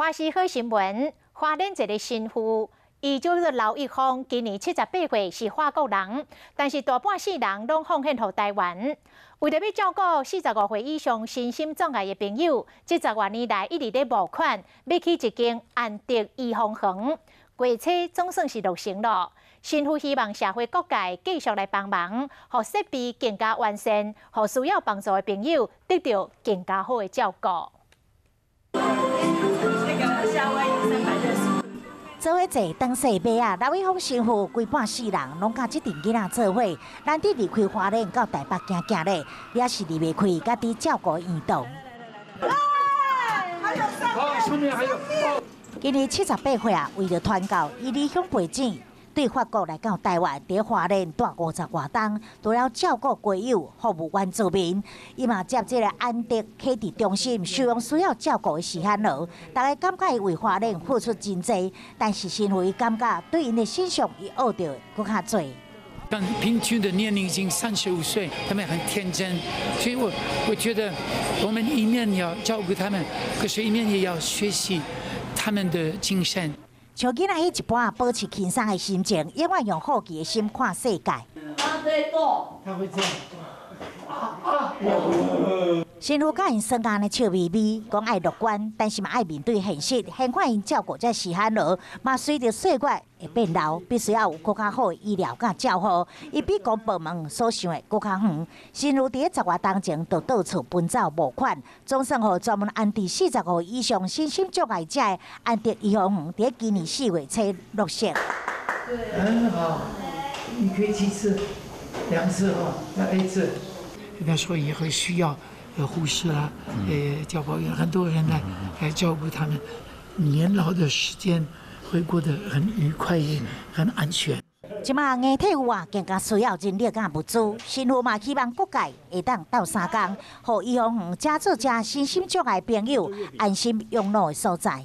華視好新聞，花蓮一个神父，伊叫做劉一峰，今年78歲，是法國人，但是大半世人攏奉獻予台灣。為著欲照顧45歲以上身心障礙的朋友，這十外年來一直咧募款，欲起一間安德醫護園，過程總算是落成囉。神父希望社會各界繼續來幫忙，予設備更加完善，予需要幫助的朋友得著更加好的照顧。夏威夷360。做伙坐當細馬仔，劉一峰神父規半世人攏佮這陣囡仔做伙，難得離開花蓮到台北行行咧，也是離袂開家己照顧院童。上面還有。今年78歲啊，為著傳教，伊離鄉背井，對法國來到台灣，佇花蓮蹛50外冬，除了照顧街友、服務原住民，伊嘛接這个安德啟智中心收容需要照顧的時漢兒。大家感覺伊為花蓮付出真濟，但是神父伊感覺對𪜶的身上，伊學著閣較濟。但平均的年齡已經35歲，他們很天真，所以我覺得我們一面要照顧他們，可是一面也要學習他們的精神。像囡仔彼一般保持輕鬆的心情，永遠用好奇的心看世界。他會這樣。神父佮𪜶耍按呢笑眯眯，講愛樂觀，但是嘛愛面對現實。現看𪜶照顧這時漢兒，嘛隨著歲月會變老，必須要有閣較好的醫療佮照護。伊比公部門所想的閣較遠。神父佇咧10外冬前就到處奔走募款，總算予專門安置45以上身心障礙者的安德醫護園，佇咧今年4月初落成。很好，你可以幾次？兩次哦，那一次。那時候也會需要護士啦，教保員，很多人來照顧他們。年老的時間會過得很愉快，也很安全。這馬硬體有啊，更加需要人力佮物資。神父嘛希望各界會當鬥相共，予醫護園遮做遮身心障礙朋友安心養老的所在。